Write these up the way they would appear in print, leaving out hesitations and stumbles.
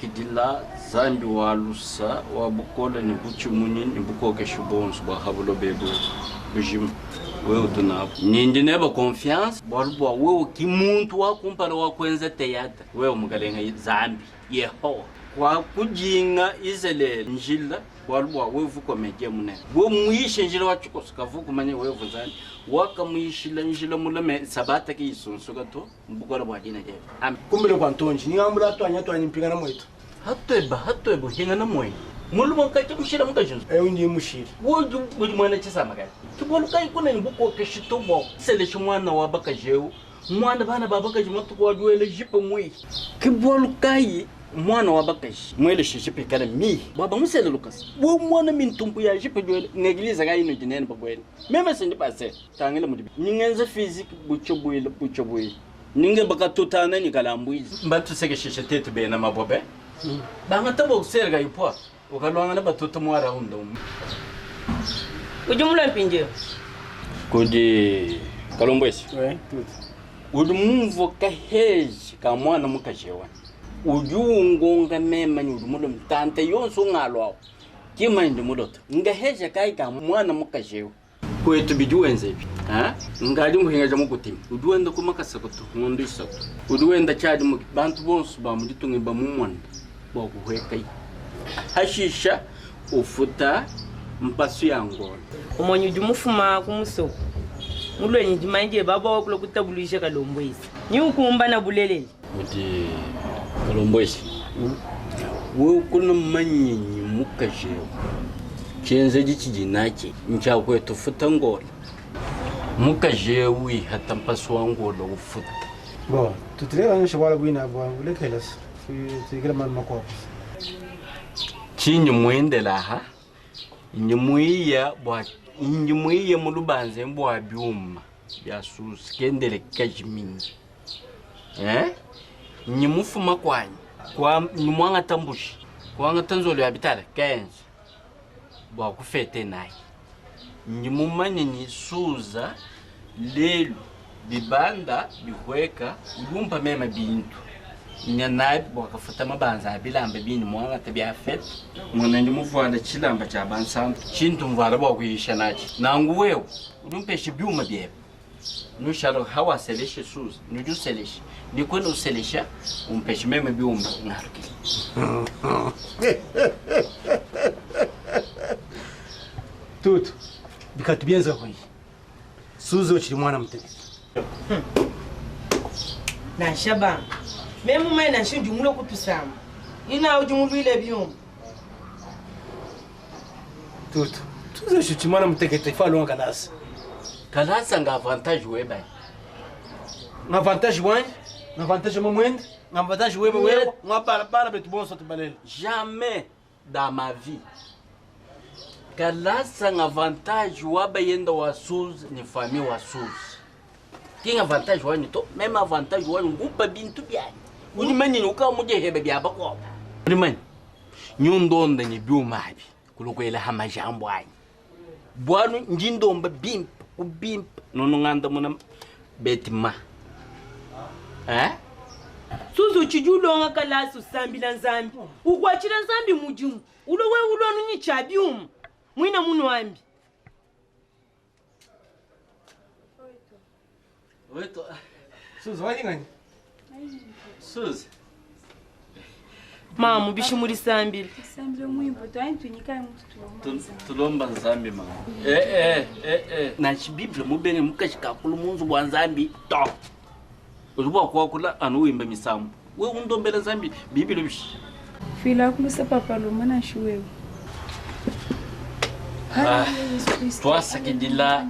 Tuasakidila Nzambi wa lusa wa bukole ne butshimunyi ne bukokeshi buonso bua ha buloba ebu bujima. Wewe utu nabu. Ndi nebe confiance bualu bua wewe ki muntu wa kumpala wa kuenza theatre. Wewe Mukelenge Nzambi Yehowa wakudinga Izalele njila bualu bua wewe uvua comedien munene. Wewe muyishe njila wa tshikoso kavua kumanya wewe uvua Nzambi. Wakamuyishila njila mule me sabata ki isunsuka to mu bukole bua dina diebe. Amen. Kumbele kua ntonji ningambula atuanyi atuanyi mpingana muetu. Hatueba hatueba uhingana muenyi. Mulume kati mushila mukaji nzu. Eu ndi mushila. Udi udi muena tshisamba kayi? Ke bualu kayi kuna ne bukokeshi to bua kuselesha muana wa bakaji eu muana bana ba bakaji matuku adi wela jipe muihi. Ke bualu kayi muana wa bakaji mueleshe jipe ikale mihi bua bamusele lukasa. Wewe muana mintumpu ya jipe diwele ng'eglise kayi inudi nenu babuele. Meme sindi pasteur tangila mudi ningenza physique butshia buila butshia buila. Ninge bakatutana ni kalambuizi. Mbatusekesheshe tetu bena mabobe. Bangata boxer kayipua ukaluangana batuta mu round umue. Udi mulue mpindieu? Kudi Kalombwesi. Udi mumvua kaheji ka muana mukaji ewa. Udi ungonga mema ni udi mulue mtanta yonso ungaluawu. Kimanya ndi mulota. Ngaheja kayi ka muana mukaji ewu. Kwetu bidi wenza ebi ha ngadi nkuhingaja mu kutima udi wenda ku makasa kutu ngondo isatu udi wenda tshiadi mu bantu bonso ba mu ditunga bamumona bua kuhuekayi hashisha ufuta mpasu ya ngolo. Umonyi udi mufuma ku musoko mulue ne dimanya diebe aba wakula kutabuluija Kalomboezi ni ukumbana bulelela. Udi Kalomboezi wewe kuna manyinyi mukaji eu tshienzedi tshidi natshi ntshia kwetu futa ngola mukaji eu ihata mpasu wa ngola ufuta. Bon, tutileka nyosha bwala bwina bwa ulekela tuikila malu makuabu. Tshinyi muendela aha nyi muiya bua nyi muiya mu lubanza bua byuma bya susu kendele kajiminyi. Eh? Nyi mufuma kwanyi kwa nyi mwangata mbushi kwangata nzolo ya bitala 15 bua kufete nayi nyi mumanye nyi suza lelu bibanda bihweka udi umpa mema bintu nya nabi bua kafuta mabanza a bilamba bini mwangata bya fete mwana ndi muvuala tshilamba tshia bansantu tshintu mvuala bua kuyisha natshi nangu wewe udi umpesha byuma byebe nushala hawaseleshe suza nudi uselesha nikwena uselesha umpeshe meme byuma ngarukile. Tutu bikatu byenza kuyi Suza uchili mwana mutekete. Nansha bana meme mumanye nansha ndi mulue kutusamba ina udi muluile byuma. Tutu Suza uchili mwana mutekete falonga kalasa. Kalasa nga avantage weba. Nga avantage wanyi, nga avantage mamwende, nga avantage webe wewe, nga bana bana betu bonso tubalele. Jamais dans ma vie. Kalasa nga avantage waba yenda wa Suza ni famille wa Suza. Kinga avantage wanyi to, même avantage wanyi ngupa bintu byanyi. Udi manyini uka muje hebe bya bakwabo. Udi manyi nyundonda ni byuma abi kulukwela ha majambo anyi. Bwanu njindomba bimpa kubimpa nono nganda muna betima. Eh? Suzu uchidi ulonga kalasa usambila nzambi. Ukwachila nzambi mudimu. Ulo we ulo nunyi cha byuma. Mwina munu ambi. Weto. Suza wanyingani? Suza. Mamu bishimuri sambile. Sambile mwimbo twani tunyika mtu Tulomba nzambi mama. Eh eh eh eh. Nanshi Bible mubene mukashi kakulu munzu bwa nzambi to. Uzuba kwa kula anu wimba misambo. We undombela nzambi Bible bishi. Fila kulusa papa luma na shuwewe. Ah, twasakidila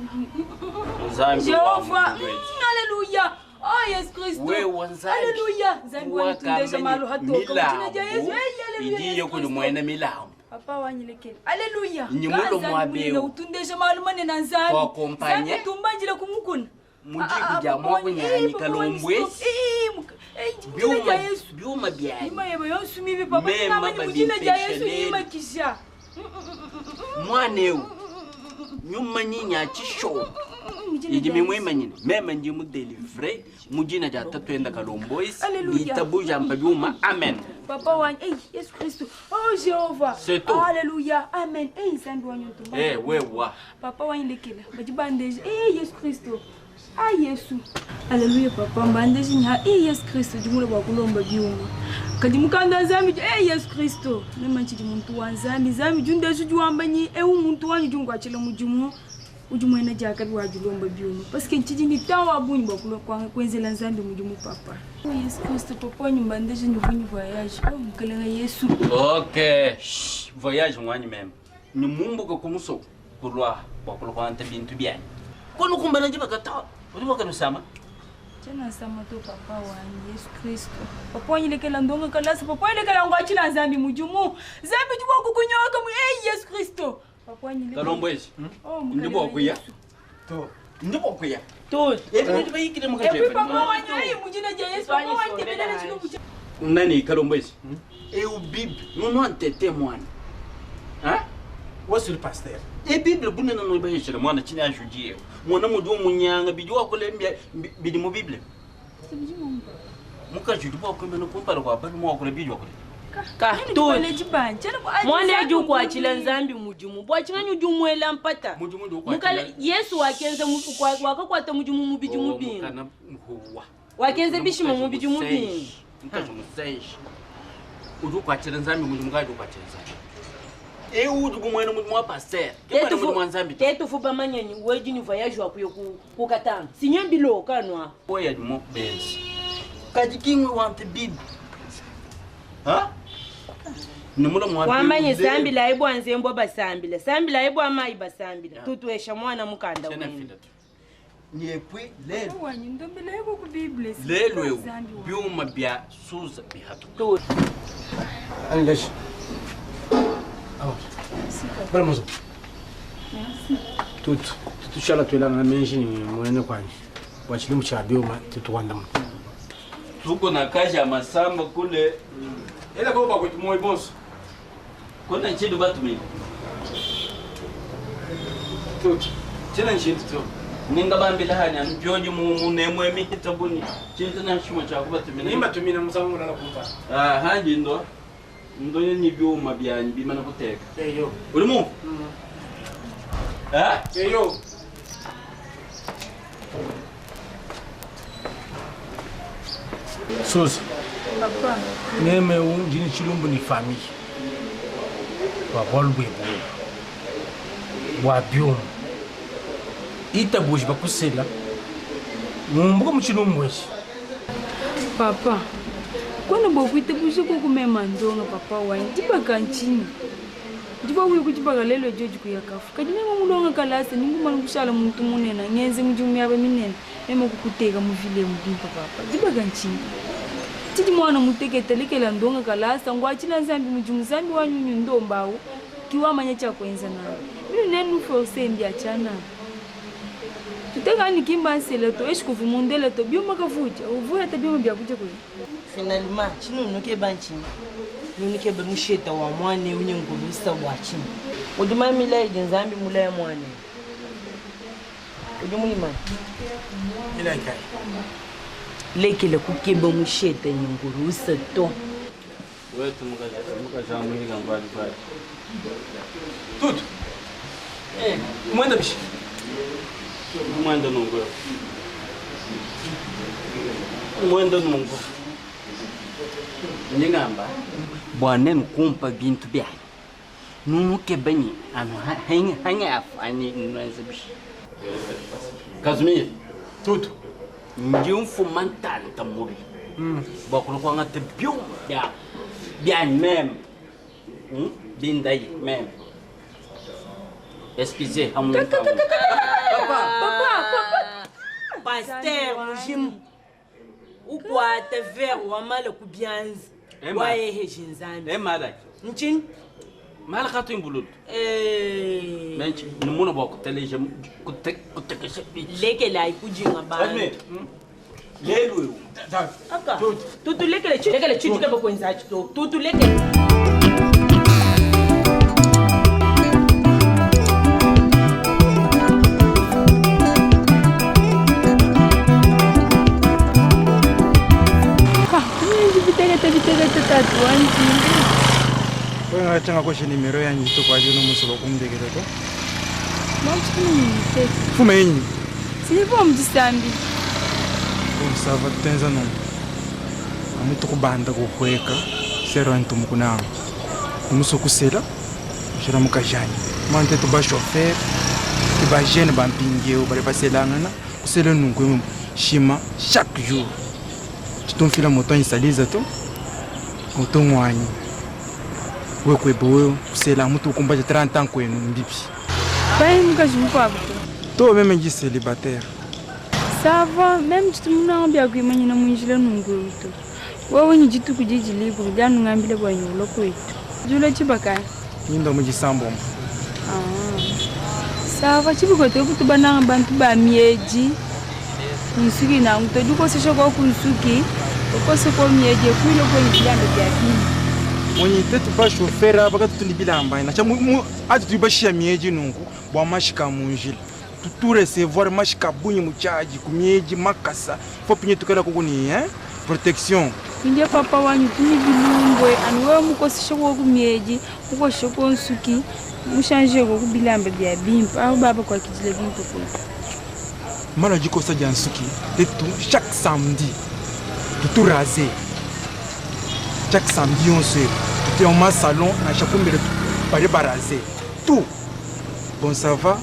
nzambi wa Jehova, Mungu wetu. haleluya. Oh Yesu Kristo. Wewe nzambi. Haleluya. Nzambi wanitundesha mahali hatoka. Mjina ja Yesu. milambo Hey, haleluya. idiye Yesu kuli Kristo. mwene milambo Papa wanyilekele. Haleluya. Nyi mulo mwa beu. Utundesha mahali manene nzambi. Twakompanye. Nzambi tumbanjile kumukuna. Mujiku ja mwakunyanyika lombwesi. Byuma byuma Yesu. byuma byanyi Nyuma yebo yonsumibi papa Mema ninamani mujina ja Yesu babimpeshelele. nyuma kisha. mwana ewu nyuma nyinya chisho idi mimwimanyine meme ndi mudelivre mujina ja tatu enda kalomboisi Hallelujah. ngitabuja mpa byuma amen. Papa wanyi, ei Yesu Kristo. Oh Jehova. C'est tout. Alléluia. Amen. Ei Nzambi wanyi ntumba. Eh, wewa. Papa wanyi lekela. Badi bandeje. Ei Yesu Kristo. Ah Yesu. Alléluia papa mbandeje nya. Ei Yesu Kristo dimula bwa kulomba biuma. Kadi mukanda Nzambi ei Yesu Kristo. Mema nchidi muntu wa Nzambi. Nzambi jundeje juwambanyi eu muntu wanyi jungwachila mudimu. Udi muena diakabi wa dilomba biuma parce que ntshidi ne temps wa bungi bua kulua kuenzela Nzambi mudimu papa. Oh Yesu Kristo papa wanyi mbandeje ne bungi voyage. Oh mukelenge Yesu. Okay. Shh, voyage ngwanyi meme. Ni mumbuka ku musoko kulua bua kulua kuangata bintu bianyi. Kono kumbana ndi bakata. Udi bakanusama. Tshena nsama to papa wanyi Yesu Kristo. Papa wanyi lekela ndonga kalasa. Papa wanyi lekela ngwachila Nzambi mudimu. Nzambi udi bua kukunyoka mu hey Yesu Kristo. Kalombwezi ndi bua kuya ndi bua kuya nani Kalombwezi eu bible nunu antete mwana What's the pasteur? E bible bunene no bayeshela mwana chini ajudie mwana mudi umunyanga bidi wakole bidi mu bible mukaji udi bua kumbena kumpala kwa balu mwakule bidi wakule Mwana edi ukwachila Nzambi mudimu bua tshinganyi udi umuela mpata Mukale Yesu wakenza wakakwata mudimu mu bidimu bingi wakenza bishima mu bidimu bingi mukaji musenji udi ukwachila Nzambi mudimu kaji ukwachila Nzambi eu udi kumwena mudimu wa pasteur ke mwena mudimu wa Nzambi tetu fu bamanya ni wedi ni voyage wa kuya kukatanga sinye biloka nwa oya mo benzi kadi kingwe wante bible ha nimula mwa wamanye sambila ibwa nzembo basambila sambila ibwa mai basambila tutwesha mwana mukanda wenu ni epui lelo Wanyi ndombela yeko ku bible. lelo eu byuma bya suza bihatu Anlesh. Bala muzo. Tutu tutushala twelana na menji ni mwene kwanyi. Bwa chilimu cha byuma tutuwanda mu. Tuko na kazi ya masamba kule. Ela ko ba kwetu moyo bonso. Kona nchidu batumile. Tutu. Chena nchintu tu. Ninga bambila hanya mpyoji mu nemwe mihita buni. Chintu na shimo cha kubatumina. Nimba tumina musangu na kumpa. Ah hanji ndo. Ndo ni byuma byanyi bimana kuteka. Eyo. Uri mu? Eh? Eyo. Suza. Papa. Meme ndini chilumbu ni famille. Wa bolbwe bo. Wa byuma. Ita buji bakusela. Mumbuka mu chilumbu echi. Papa. Kwana bokuite buji ko kumema ndonga papa wanyi dibaka nchini. Diba uye kudibaka lelo joji kuyakafu. Kadi mema mulonga kalasa ningumana kushala muntu munene ngenze mudimu yaba minene. Mema kukuteka mu vile mubimpa papa. Dibaka nchini. Tidi mwana mutekete lekela ndonga kalasa ngwachila Nzambi mudimu Nzambi wanyunyu ndombawo kiwamanya chakwenza nawe. Mimi nenu force mbi achana. Tuteka ni kimba nsele to eshikuvu mundele to byuma kavuja uvuya ta byuma byakuja kwe. Finalement chino nuke banchi nuke be musheta wa mwane unye ngulusa wa chini uduma mila idi Nzambi mula ya mwane udi muima Ila kai. Lekele kukeba musheta nyungurusa to. Wetu mukaja mukaja muhiga mbali mbali. Tutu. Eh, mwenda bishi. Mwenda nungu. Mwenda nungu. Ningamba. Bwana nkumpa bintu byanyu. Nunuke banyi anu hanya hanya afani nwenze bishi. Kazumir. Tutu. Ndi mfuma ntanta muri. Bakulu kwanga te byuma bya byanyu meme. Bindayi meme. Excusez, hamu. Papa, papa. Pasteur mujimu ukwata ver wamala kubyanza wayeheje Nzambi. Eh mala. Nchini? Mala khatu imbululu. Eh. Menchi nimuna bwa kuteleje kutekesha. Lekela ikujinga bantu. Lelo. Aka. Tutulekele chi lekele chi kebe kwenza chi to. Tutulekele. Bitegete bitegete tatu. Tatu wanyi. Wewe ngachanga koshe nimero yanyi to kwa jino musolo kumbekela to. Mwa Fuma yenyi. Silipo mjisambi. Bon ça va tutenza no. Amutu kubanda kuhweka sero antu mukuna. Muso kusela. Shira mukajani. Mante to ba chauffeur. Ti ba jeune ba mpingeo bale baselangana kusela nungu shima chaque jour. Chitumfila moto insaliza to. Moto ngwanyi. Wekwebe wewe kusela mutu kumba 30 ans kwenu mbipi. Pai mukaji mukwabo to. To meme ngi célibataire. Ça va, même chitumuna bya kuimanyina munjila nungu to. Wewe ni jituku jiji libre janu ngambile bwa nyulo kwetu. Jula chibakaya. Nyinda mujisambombo. Ah. Ça va chibikote kutubana bantu ba mieji. Nsuki na ngutodikosesha kwa kunsuki. Ukose kwa mieji kuile kwenye bilamba bya bini. Mwenye tetu ba chauffeur aba katutundi bilamba ina cha ati tuibashia mieji nungu bwa mashika munjila. Tutu recevoir mashika bunyi muchaji ku mieji makasa. Fo pinye tukala kukuni hein? Protection. Kunje papa wanyu tuni bilumbwe anu wewe mukosesha kwa kumieji, mukosesha kwa nsuki, mushanje kwa kubilamba bya bimpa. Aho baba kwa kijile bimpa kwa. Mala jikosa ja nsuki tetu chaque samedi tutu raser. Chaque samedi on se tutu en salon na chakumbele bari baraser. Tout. Bon ça va.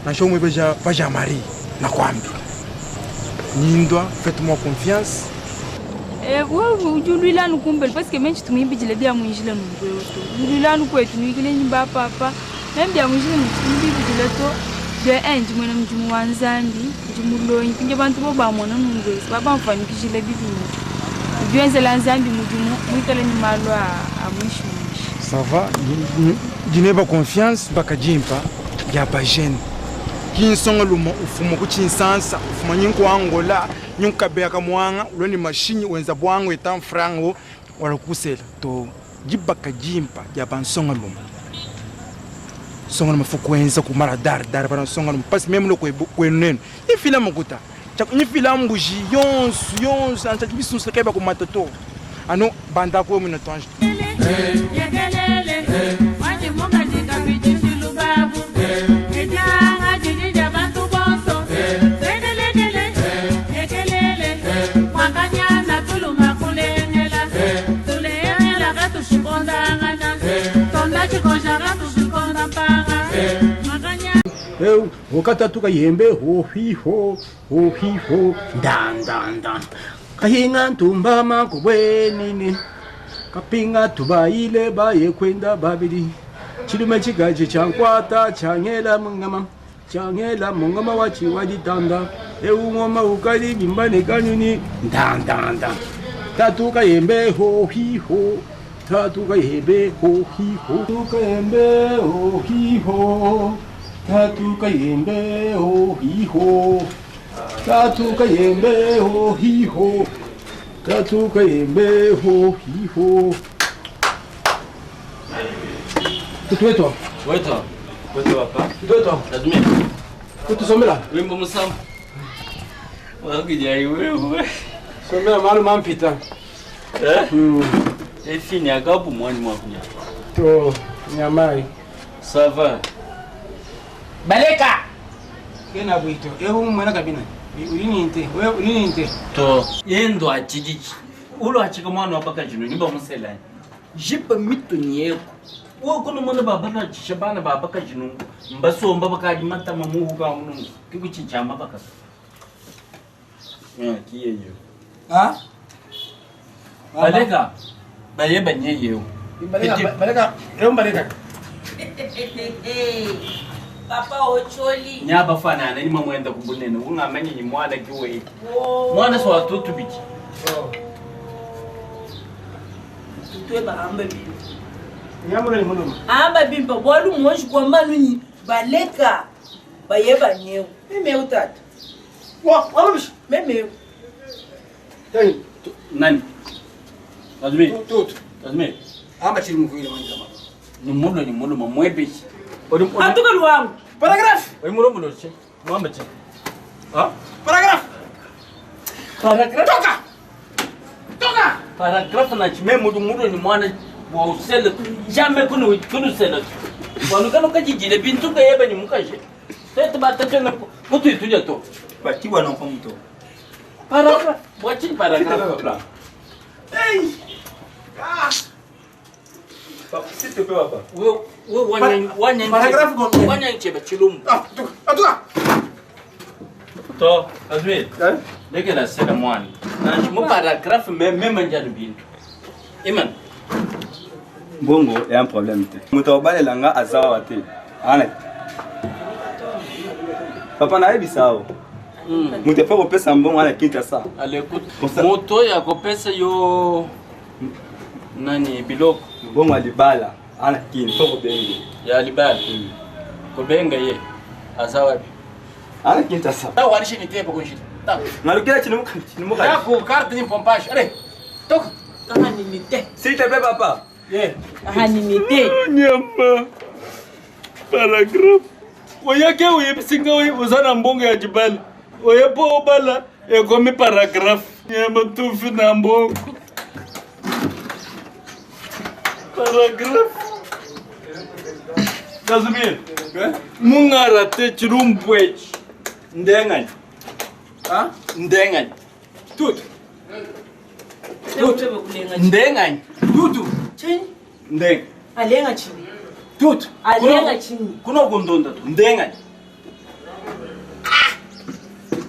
Na shomu beja baja Marie na kwambi. Nindwa, faites-moi confiance. Eh, wewe ujulwila nukumbele parce que menchi tumwibijile bya mwinjile nungwe to. Julwila nukwetu nuikile nyimba papa. Meme bya mwinjile tumwibijile to. De un ndi mwena mjumu wa Nzambi, ndi mulonyi kunje bantu bo bamona nungwe, baba mfanikishile bibini. Ujwenzela Nzambi mujumu mwikale ni malo a mwishi mwishi. Ça va, jineba confiance bakajimpa ya ba jeune. Kinsonga luma ufuma kuchinsansa, ufuma nyinku Angola, nyinku kabeka mwanga, uloni mashini wenza bwango etan frango wala kusela to jibaka jimpa ya bansonga luma. Songa luma fukwenza kumara dar dar para songa luma parce même loko kwenenu. Ifila makuta. Nifila mbuji yonsu yonsu ancha bisunsa keba kumatoto. Ano banda ko mina tonje. Ukatatu kayembe hohiho hohiho ndandanda kahinga ntumba makubwenini kapinga tubayile baye kwenda babili chilume chikaji chankwata changela mungama changela mungama wachiwajitanda eungoma ukali bimbane kanyuni ndandanda tatu kayembe hohiho tatu kayembe hohiho tatu kayembe hohiho tatu kayembe hohiho tatu kayembe hohiho tatu kayembe hohiho. Tutuetwa. Weto. Weto papa. Tutuetwa. Lazima. Kutusomela. Wimbo musamu. Wakujai wewe. Somela malu mampita. Eh? Efini akabu mwani mwakunya. To nyamai. Ça va. Baleka. Kena bwito. Ehu mwana kabina. Ulininte. Wewe ulininte. To yendo achijiji. Ulo achika mwana wapaka jino niba muselani. Jipa mito nyeko. Wo kuno mwana baba na chishabana baba ka jino. Mbasomba bakaji matama muhuka muno. Kikuchichama baka. Ya kiyeyo. Ha? Baleka. Baye banyeyo. Baleka baleka. Ehu baleka. Papa ocholi. Nyabafanana ni mamwenda kubunene ungamanye ni mwana kiwe. Mwana so watoto biki. Tutwe bahamba bimpa. Nyamura ni muno. Amba bimpa bwalu mwoshi kwa manuni baleka bayeba nyewe. Meme utatu. Wa, wa bish. Meme. Tani. Nani? Azmi. Tutu. Azmi. Amba chiri mvuile mwanza mama. Ni mulo ni mulo mamwebeshi. Ori Atuka lwangu. Paragraph. ori mulo mulo che. Mwamba che. Ha? Paragraph. Paragraph. Toka. Toka. Paragraphe na chime mudu mudu ni mwana wa usele jamais kunu kunu sele. Wanu kajijile bintu kayeba ni mukaje. Tete batate na kutu ituja to. Batiwa na mto. Paragraphe. Bwachini paragraphe. Hey! Ah! S'il te plaît, papa. We wanya wanya Paragraphe combien? Wanya nchebe chilumbu. Ah, en tout cas. To, Azmi. Leke na sela mwana. Na mu paragraphe me me manjani bintu. Iman. Mbongo ya un problème te. Moto abalelanga aza awa te. Ana. Papa nayebisa awa. Moto afa kopesa mbongo ana Kinshasa. Allez, écoute. Moto ya kopesa yo nani biloko Mbongo ya libala ana Kin fo kobenga. ya libala. Kobenga ye aza wapi? Ana Kinshasa. Ta warishi ni tepe kunjita. Ta. Ngalukela chinimuka chinimuka. Ya ku carte ni pompage. Allez. Toka. Ahanimite. S'il te plaît papa. Yeah. Ahanimite. Nyama. Paragraphe. Oyake oyebisinga oza na mbongo ya libala. Oye po obala ekomi paragraphe. Nyama tufi na mbongo. Paragraphe. Kazimir. Mungara te chilumbu echi. Ndengani. Ha? Ndengani. Tutu. Ndengani. Tutu. Chini. Ndeng. Alenga chini. Tutu. Alenga chini. Kuno kundonda tu. Ndengani.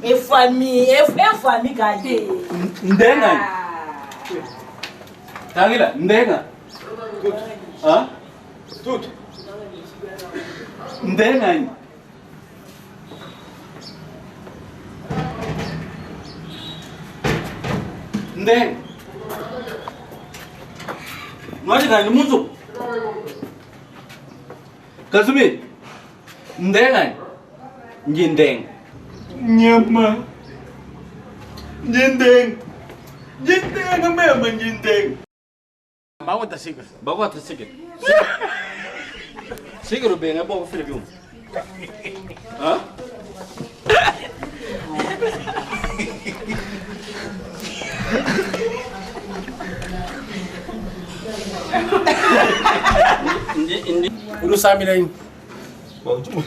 Efami, efami kale. Ndengani. Tangila, ndenga. Tutu. Ha? Tutu. Ndengani. Ndeng. Mwaji nani muzu? Kazumi. Ndengani. Njindeng. Nyama. Njindeng. Njindeng mema njindeng. Bawo ta sigir. Bago ta sigir. Sigir benga bo fili bium. Ha? Ndi ndi Ulu samila yin. Bon, tu